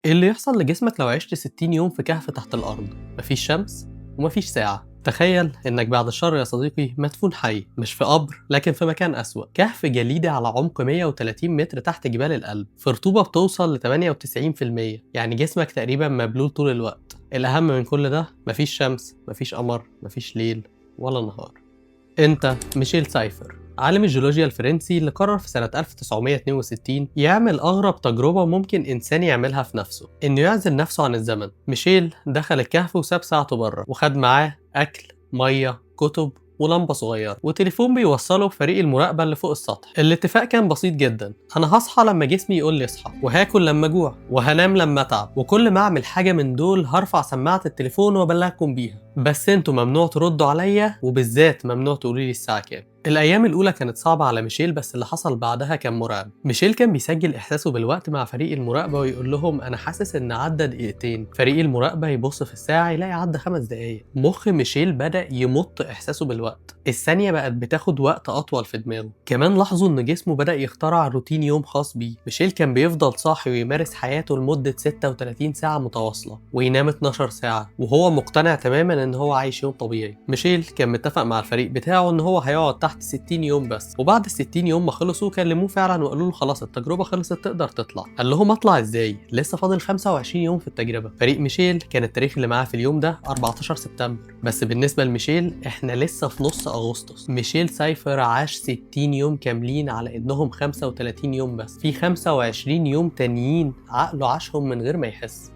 إيه اللي يحصل لجسمك لو عشت 60 يوم في كهف تحت الأرض؟ مفيش شمس ومفيش ساعة. تخيل إنك بعد الشر يا صديقي مدفون حي، مش في قبر لكن في مكان أسوأ، كهف جليدي على عمق 130 متر تحت جبال الألب، في رطوبة بتوصل ل 98%، يعني جسمك تقريبا مبلول طول الوقت. الأهم من كل ده مفيش شمس، مفيش قمر، مفيش ليل ولا نهار. أنت ميشيل سايفر، عالم الجيولوجيا الفرنسي اللي قرر في سنة 1962 يعمل أغرب تجربة ممكن إنسان يعملها في نفسه، إنه يعزل نفسه عن الزمن. ميشيل دخل الكهف وساب ساعته بره، وخد معاه أكل، مية، كتب ولمبة صغيرة وتليفون بيوصله بفريق المراقبة اللي فوق السطح. الاتفاق كان بسيط جدا، أنا هصحى لما جسمي يقول لي اصحى، وهاكل لما أجوع، وهنام لما أتعب، وكل ما أعمل حاجة من دول هرفع سماعة التليفون وأبلغكم بيها، بس انتوا ممنوع تردوا عليا، وبالذات ممنوع تقولوا لي الساعة كام. الأيام الأولى كانت صعبة على ميشيل، بس اللي حصل بعدها كان مرعب. ميشيل كان بيسجل إحساسه بالوقت مع فريق المراقبة ويقول لهم أنا حاسس إن عدى دقيقتين. فريق المراقبة يبص في الساعة يلاقي عدى 5 دقايق. مخ ميشيل بدأ يمط إحساسه بالوقت، الثانية بقت بتاخد وقت أطول في دماغه. كمان لاحظوا إن جسمه بدأ يخترع روتين يوم خاص بيه. ميشيل كان بيفضل صاحي ويمارس حياته لمدة 36 ساعة متواصلة وينام 12 ساعة، وهو مقتنع تماما إن هو عايش يوم طبيعي. ميشيل كان متفق مع الفريق بتاعه إن هو هيقعد تحت 60 يوم بس، وبعد 60 يوم ما خلصوا كلموه فعلا وقالوا له خلاص التجربة خلصت تقدر تطلع. قال لهم اطلع ازاي؟ لسه فاضل 25 يوم في التجربة. فريق ميشيل كان التاريخ اللي معاه في اليوم ده 14 سبتمبر، بس بالنسبة لميشيل احنا لسه في نص اغسطس. ميشيل سايفر عاش 60 يوم كاملين على انهم 35 يوم بس، في 25 يوم تانيين عقله عاشهم من غير ما يحس.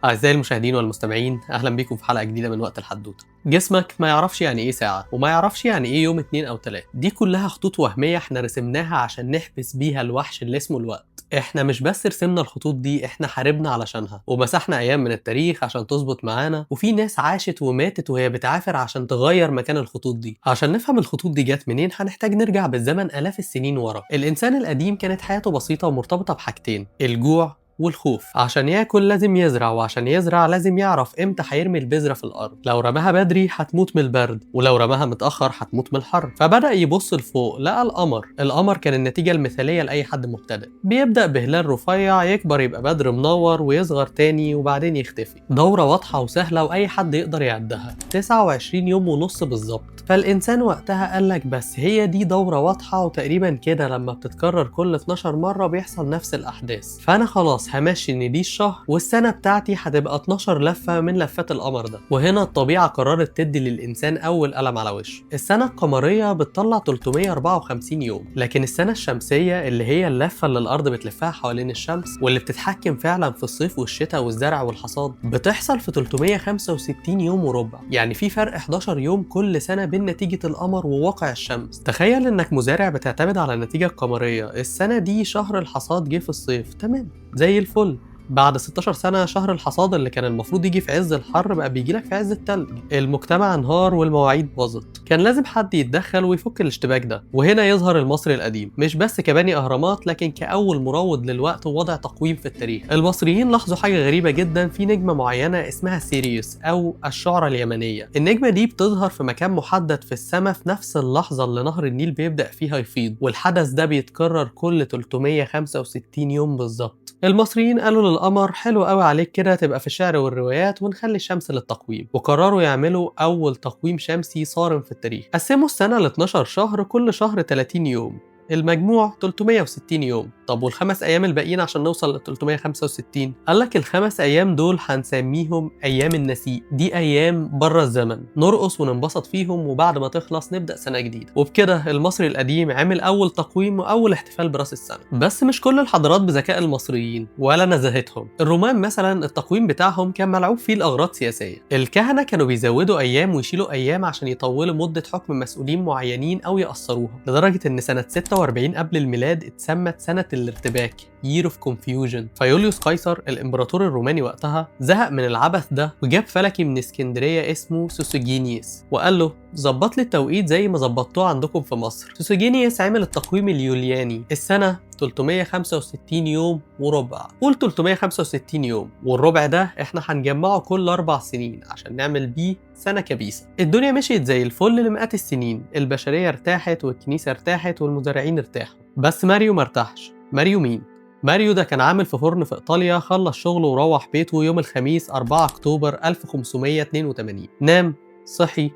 أعزائي المشاهدين والمستمعين، أهلا بيكم في حلقة جديدة من وقت الحدوتة. جسمك ما يعرفش يعني إيه ساعة، وما يعرفش يعني إيه يوم 2 أو 3، دي كلها خطوط وهمية إحنا رسمناها عشان نحبس بيها الوحش اللي اسمه الوقت. إحنا مش بس رسمنا الخطوط دي، إحنا حاربنا علشانها ومسحنا أيام من التاريخ عشان تظبط معانا، وفي ناس عاشت وماتت وهي بتعافر عشان تغير مكان الخطوط دي. عشان نفهم الخطوط دي جت منين هنحتاج نرجع بالزمن آلاف السنين ورا. الإنسان القديم كانت حياته بسيطة ومرتبطة بحاجتين، الجوع والخوف. عشان ياكل لازم يزرع، وعشان يزرع لازم يعرف امتى هيرمي البذرة في الارض. لو رماها بدري هتموت من البرد، ولو رماها متأخر هتموت من الحر. فبدأ يبص لفوق لقى القمر. القمر كان النتيجة المثالية لأي حد مبتدئ، بيبدأ بهلال رفيع يكبر يبقى بدر منور ويصغر تاني وبعدين يختفي. دورة واضحة وسهلة وأي حد يقدر يعدها، 29 يوم ونص بالظبط. فالإنسان وقتها قالك بس هي دي دورة واضحة، وتقريبا كده لما بتتكرر كل 12 مرة بيحصل نفس الأحداث، فأنا خلاص همشي ان دي الشهر والسنة بتاعتي هتبقى 12 لفه من لفات القمر ده. وهنا الطبيعة قررت تدي للانسان اول قلم على وشه. السنة القمريه بتطلع 354 يوم، لكن السنة الشمسية اللي هي اللفة اللي الارض بتلفها حوالين الشمس واللي بتتحكم فعلا في الصيف والشتاء والزرع والحصاد بتحصل في 365 يوم وربع، يعني في فرق 11 يوم كل سنة بين نتيجة القمر وواقع الشمس. تخيل انك مزارع بتعتمد على النتيجة القمريه، السنة دي شهر الحصاد جه في الصيف، تمام زي الفل. بعد 16 سنة شهر الحصاد اللي كان المفروض يجي في عز الحر بقى بيجيلك في عز التلج. المجتمع انهار والمواعيد باظت، كان لازم حد يتدخل ويفك الاشتباك ده. وهنا يظهر المصري القديم، مش بس كباني أهرامات لكن كأول مروض للوقت ووضع تقويم في التاريخ. المصريين لاحظوا حاجة غريبة جدا في نجمة معينة اسمها سيريوس أو الشعرة اليمنية. النجمة دي بتظهر في مكان محدد في السماء في نفس اللحظة اللي نهر النيل بيبدأ فيها يفيض، والحدث ده بيتكرر كل 365 يوم بالظبط. المصريين قالوا للقمر حلو قوي عليك كده تبقى في الشعر والروايات ونخلي الشمس للتقويم، وقرروا يعملوا أول تقويم شمسي صارم في التاريخ. قسموا السنة ل 12 شهر، كل شهر 30 يوم، المجموع 360 يوم. طب والخمس ايام الباقيين عشان نوصل ل 365؟ قال لك الخمس ايام دول هنسميهم ايام النسيء، دي ايام بره الزمن نرقص وننبسط فيهم، وبعد ما تخلص نبدا سنة جديدة. وبكده المصري القديم عمل اول تقويم واول احتفال براس السنة. بس مش كل الحضارات بذكاء المصريين ولا نزاهتهم. الرومان مثلا التقويم بتاعهم كان ملعوب فيه لاغراض سياسية. الكهنة كانوا بيزودوا ايام ويشيلوا ايام عشان يطولوا مده حكم مسؤولين معينين او يقصروها، لدرجة ان سنة 46 قبل الميلاد اتسمت سنة الارتباك، year of confusion. فيوليوس قيصر الامبراطور الروماني وقتها زهق من العبث ده وجاب فلكي من اسكندرية اسمه سوسوجينيوس وقال له ظبط لي التوقيت زي ما ظبطتوه عندكم في مصر. سوسوجينيوس عمل التقويم اليولياني، السنة 365 يوم وربع، قول 365 يوم والربع ده احنا هنجمعه كل 4 سنين عشان نعمل بيه سنة كبيسة. الدنيا مشيت زي الفل لمئات السنين، البشرية ارتاحت والكنيسة ارتاحت والمزارعين ارتاحوا، بس ماريو مرتاحش. ماريو مين؟ ماريو ده كان عامل في فرن في إيطاليا، خلص شغله وروح بيته يوم الخميس 4 أكتوبر 1582، نام صحي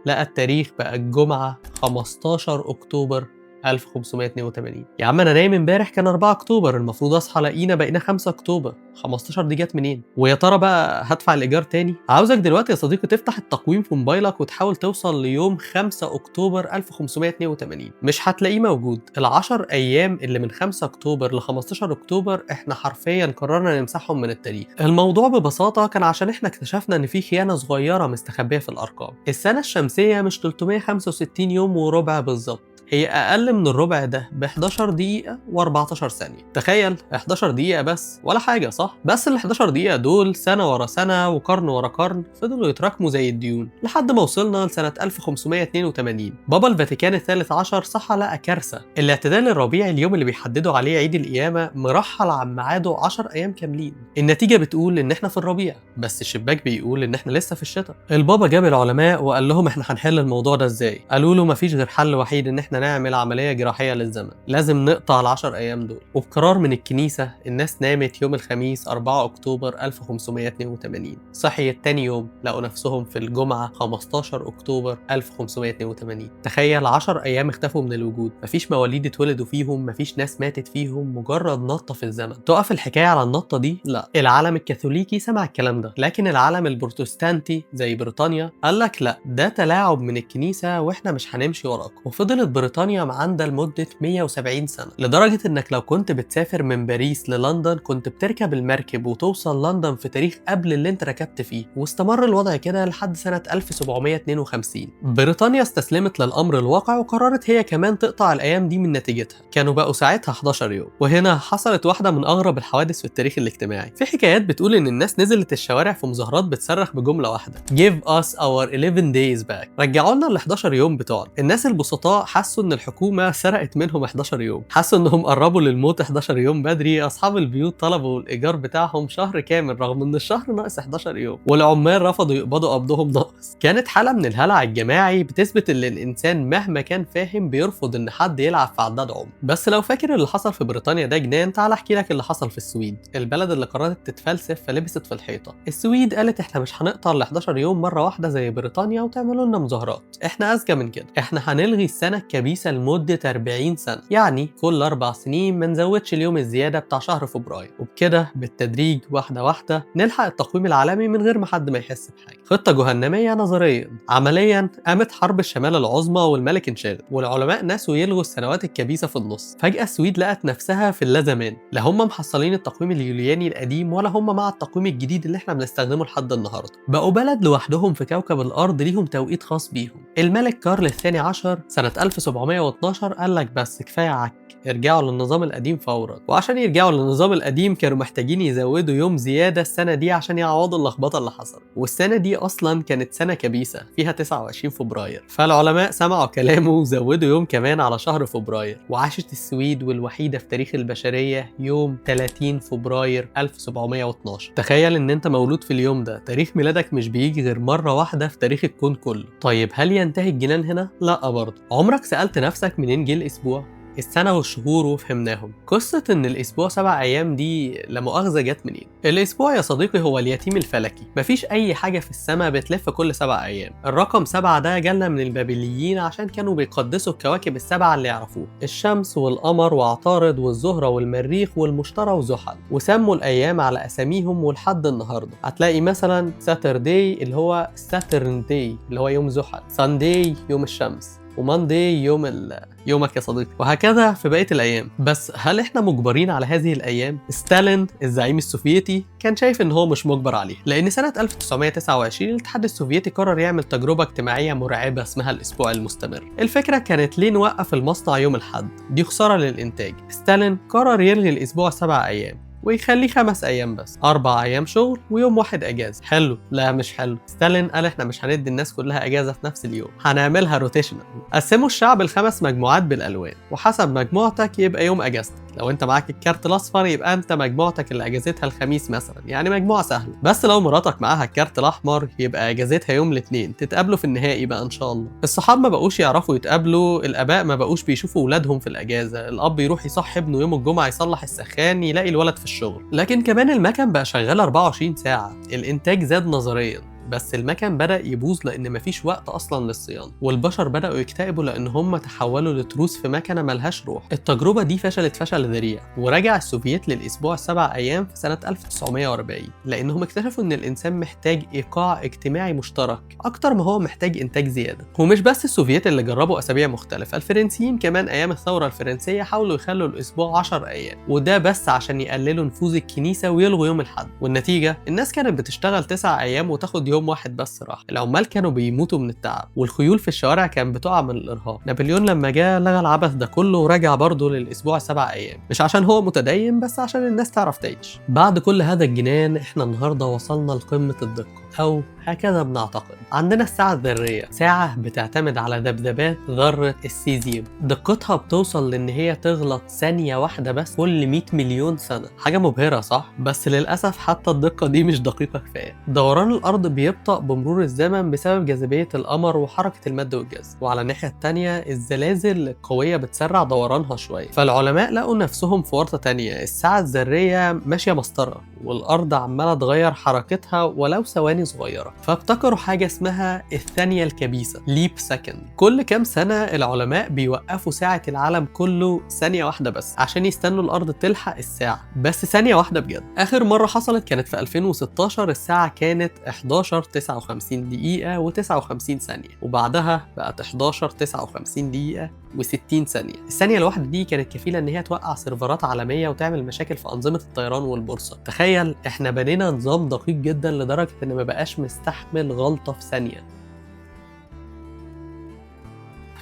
لقى التاريخ بقى الجمعة 15 أكتوبر 1582. يا عم انا نايم امبارح كان 4 اكتوبر، المفروض اصحى الاقينا بقينا 5 اكتوبر، 15 دي جت منين؟ ويا ترى بقى هدفع الايجار تاني؟ عاوزك دلوقتي يا صديقي تفتح التقويم في موبايلك وتحاول توصل ليوم 5 اكتوبر 1582، مش هتلاقيه موجود. ال10 ايام اللي من 5 اكتوبر ل 15 اكتوبر احنا حرفيا قررنا نمسحهم من التاريخ. الموضوع ببساطة كان عشان احنا اكتشفنا ان في خيانة صغيرة مستخبية في الارقام. السنة الشمسية مش 365 يوم وربع بالظبط، هي أقل من الربع ده ب 11 دقيقة و14 ثانية. تخيل 11 دقيقة بس ولا حاجة، صح؟ بس ال 11 دقيقة دول سنة ورا سنة وقرن ورا قرن فضلوا يتراكموا زي الديون لحد ما وصلنا لسنة 1582. بابا الفاتيكان الثالث عشر صحى لقى كارثة. الاعتدال الربيعي اليوم اللي بيحددوا عليه عيد القيامة مرحل عن ميعاده 10 أيام كاملين. النتيجة بتقول إن إحنا في الربيع، بس الشباك بيقول إن إحنا لسه في الشتاء. البابا جاب العلماء وقال لهم إحنا هنحل الموضوع ده إزاي؟ قالوا له مفيش غير حل وحيد، إن إحنا نعمل عملية جراحية للزمن، لازم نقطع ال10 أيام دول. وبقرار من الكنيسة الناس نامت يوم الخميس 4 أكتوبر 1582، صحيت تاني يوم لقوا نفسهم في الجمعة 15 أكتوبر 1582. تخيل 10 أيام اختفوا من الوجود، مفيش مواليد اتولدوا فيهم، مفيش ناس ماتت فيهم، مجرد نطة في الزمن. تقف الحكاية على النطة دي؟ لا، العالم الكاثوليكي سمع الكلام ده، لكن العالم البروتستانتي زي بريطانيا قال لك لا، ده تلاعب من الكنيسة واحنا مش هنمشي وراكم. وفضلت بريطانيا معاندة لمدة 170 سنة، لدرجة انك لو كنت بتسافر من باريس للندن كنت بتركب المركب وتوصل لندن في تاريخ قبل اللي انت ركبت فيه. واستمر الوضع كده لحد سنة 1752. بريطانيا استسلمت للأمر الواقع وقررت هي كمان تقطع الأيام دي من نتيجتها، كانوا بقوا ساعتها 11 يوم. وهنا حصلت واحدة من أغرب الحوادث في التاريخ الاجتماعي. في حكايات بتقول إن الناس نزلت الشوارع في مظاهرات بتصرخ بجملة واحدة: Give us our 11 days back، رجعوا لنا ال 11 يوم بتوعنا. الناس البسطاء حسوا إن الحكومة سرقت منهم 11 يوم، حسوا إنهم قربوا للموت 11 يوم بدري. أصحاب البيوت طلبوا الإيجار بتاعهم شهر كامل رغم إن الشهر ناقص 11 يوم، والعمال رفضوا يقبضوا قبضهم ناقص. كانت حالة من الهلع الجماعي بتثبت إن الإنسان مهما كان فاهم بيرفض إن حد يلعب في عداد عمر. بس لو فاكر اللي حصل في بريطانيا ده جنان، تعال أحكي لك اللي حصل في السويد، البلد اللي قررت تتفلسف فلبست في الحيطة. السويد قالت إحنا مش هنقطع ال 11 يوم مرة واحدة زي بريطانيا وتعملوا لنا مظاهرات، إحنا أذكى من كده، إحنا هنلغي السنة الكبيسة لمدة 40 سنة، يعني كل 4 سنين ما نزودش اليوم الزيادة بتاع شهر فبراير، وبكده بالتدريج واحدة واحدة نلحق التقويم العالمي من غير ما حد ما يحس بحاجة. خطة جهنمية نظريا، عمليا قامت حرب الشمال العظمى والملك انشغل، والعلماء ناسوا يلغوا السنوات الكبيسة في النص. فجأة السويد لقت نفسها في اللا زمان، لا هم محصلين التقويم اليولياني القديم ولا هم مع التقويم الجديد اللي احنا بنستخدمه لحد النهارده. بقوا بلد لوحدهم في كوكب الأرض ليهم توقيت خاص بيهم. الملك كارل الثاني عشر سنة 1712 قال لك بس كفاية عك، ارجعوا للنظام القديم فورا. وعشان يرجعوا للنظام القديم كانوا محتاجين يزودوا يوم زيادة السنة دي عشان يعوضوا اللخبطة اللي حصلت. والسنة دي أصلا كانت سنة كبيسة فيها 29 فبراير، فالعلماء سمعوا كلامه وزودوا يوم كمان على شهر فبراير. وعاشت السويد والوحيدة في تاريخ البشرية يوم 30 فبراير 1712. تخيل ان انت مولود في اليوم ده، تاريخ ميلادك مش بيجي غير مرة واحدة في تاريخ الكون كله. طيب هل ينتهي الجنان هنا؟ لا برضه. عمرك سألت نفسك منين جه الأسبوع؟ السنة والشهور وفهمناهم، قصة إن الأسبوع 7 أيام دي لا مؤاخذة جت منين؟ الأسبوع يا صديقي هو اليتيم الفلكي، مفيش أي حاجة في السماء بتلف كل 7 أيام. الرقم 7 ده جالنا من البابليين عشان كانوا بيقدسوا الكواكب ال7 اللي يعرفوه، الشمس والقمر وعطارد والزهرة والمريخ والمشتري وزحل، وسموا الأيام على أساميهم ولحد النهاردة. هتلاقي مثلا Saturday اللي هو Saturn day اللي هو يوم زحل، Sunday يوم الشمس، و Monday يوم يومك يا صديقي، وهكذا في بقية الايام. بس هل احنا مجبرين على هذه الايام؟ ستالين الزعيم السوفيتي كان شايف ان هو مش مجبر عليها، لان سنة 1929 الاتحاد السوفيتي قرر يعمل تجربه اجتماعية مرعبة اسمها الاسبوع المستمر. الفكرة كانت ليه نوقف المصنع يوم الاحد؟ دي خسارة للانتاج. ستالين قرر يلغي الاسبوع 7 ايام ويخليه 5 ايام بس، 4 ايام شغل ويوم واحد اجازه. حلو؟ لا مش حلو. ستالين قال احنا مش هندي الناس كلها اجازه في نفس اليوم، هنعملها rotational. قسموا الشعب ل5 مجموعات بالالوان، وحسب مجموعتك يبقى يوم اجازتك. لو انت معاك الكارت الاصفر يبقى انت مجموعتك اللي اجازتها الخميس مثلا، يعني مجموعة سهلة. بس لو مراتك معاها الكارت الاحمر يبقى اجازتها يوم الاثنين، تتقابلوا في النهائي بقى ان شاء الله. الصحاب ما بقوش يعرفوا يتقابلوا، الاباء ما بقوش بيشوفوا اولادهم في الاجازة، الاب يروح يصحي ابنه يوم الجمعة يصلح السخان يلاقي الولد في الشغل. لكن كمان المكن بقى شغال 24 ساعة، الانتاج زاد نظريا، بس المكن بدأ يبوظ لأن مفيش وقت أصلا للصيانة، والبشر بدأوا يكتئبوا لأن هم تحولوا لتروس في مكنة ملهاش روح. التجربة دي فشلت فشل ذريع، ورجع السوفييت للأسبوع 7 أيام في سنة 1940، لأنهم اكتشفوا إن الإنسان محتاج إيقاع اجتماعي مشترك أكتر ما هو محتاج إنتاج زيادة. ومش بس السوفييت اللي جربوا أسابيع مختلفة، الفرنسيين كمان أيام الثورة الفرنسية حاولوا يخلوا الأسبوع 10 أيام، وده بس عشان يقللوا نفوذ الكنيسة ويلغوا يوم الأحد. والنتيجة الناس كانت بتشتغل 9 أيام وتاخد يوم واحد بس راحة. العمال كانوا بيموتوا من التعب، والخيول في الشوارع كانت بتقع من الارهاق. نابليون لما جه لغى العبث ده كله ورجع برضه للاسبوع 7 ايام، مش عشان هو متدين، بس عشان الناس تعرف تعيش. بعد كل هذا الجنان احنا النهارده وصلنا لقمة الدقة، او هكذا بنعتقد. عندنا الساعة الذرية، ساعة بتعتمد على ذبذبات ذرة السيزيوم، دقتها بتوصل لان هي تغلط ثانية واحدة بس كل 100 مليون سنة. حاجة مبهرة صح؟ بس للأسف حتى الدقة دي مش دقيقة كفاية. دوران الأرض بيبطأ بمرور الزمن بسبب جاذبية القمر وحركة المد والجزر، وعلى الناحية التانية الزلازل القوية بتسرع دورانها شوية. فالعلماء لقوا نفسهم في ورطة تانية، الساعة الذرية ماشية مسطرة والأرض عمالة تغير حركتها ولو ثواني صغيرة، فابتكروا حاجة اسمها الثانية الكبيسة، leap second. كل كام سنة العلماء بيوقفوا ساعة العالم كله ثانية واحدة بس عشان يستنوا الأرض تلحق الساعة، بس ثانية واحدة بجد. آخر مرة حصلت كانت في 2016، الساعة كانت 11:59 دقيقة و59 ثانية، وبعدها بقت 11:59 دقيقة و60 ثانية. الثانية الواحدة دي كانت كفيلة إن هي توقع سيرفرات عالمية وتعمل مشاكل في أنظمة الطيران والبورصة. تخيل إحنا بنينا نظام دقيق جدا لدرجة إن ما بقاش مستحمل غلطة في ثانية.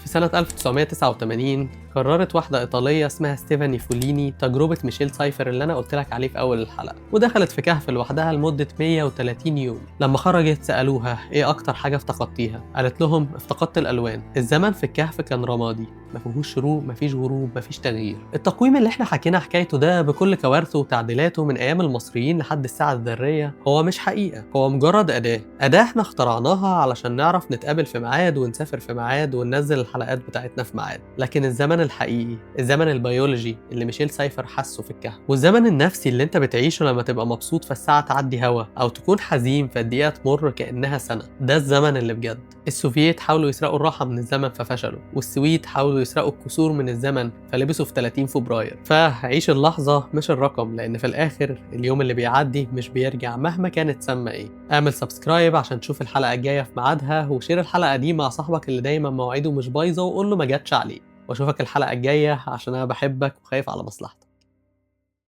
في سنة 1989 قررت واحدة إيطالية اسمها ستيفاني فوليني تجربة ميشيل سايفر اللي أنا قلت لك عليه في أول الحلقة، ودخلت في كهف لوحدها لمدة 130 يوم. لما خرجت سألوها إيه أكتر حاجة افتقدتيها؟ قالت لهم افتقدت الألوان. الزمن في الكهف كان رمادي، ما فيهوش شروق، ما فيش غروب، ما فيش تغيير. التقويم اللي احنا حكينا حكايته ده بكل كوارثه وتعديلاته من أيام المصريين لحد الساعة الذرية هو مش حقيقة، هو مجرد أداة احنا اخترعناها علشان نعرف نتقابل في ميعاد ونسافر في ميعاد وننزل الحلقات بتاعتنا في ميعاد. لكن الزمن الحقيقي، الزمن البيولوجي اللي ميشيل سايفر حسه في الكهف، والزمن النفسي اللي انت بتعيشه لما تبقى مبسوط فالساعة تعدي هوا، او تكون حزين فالدقيقة تمر كأنها سنة، ده الزمن اللي بجد. السوفييت حاولوا يسرقوا الراحة من الزمن ففشلوا، والسويد حاولوا يسرقوا الكسور من الزمن فلبسوا في 30 فبراير. فعيش اللحظة مش الرقم، لأن في الآخر اليوم اللي بيعدي مش بيرجع مهما كانت سمى ايه. اعمل subscribe عشان تشوف الحلقة الجاية في ميعادها، و share الحلقة دي مع صاحبك اللي دايما مواعيده مش بايظة وقول له ما جاتش عليه. واشوفك الحلقة الجاية عشان انا بحبك وخايف على مصلحتك.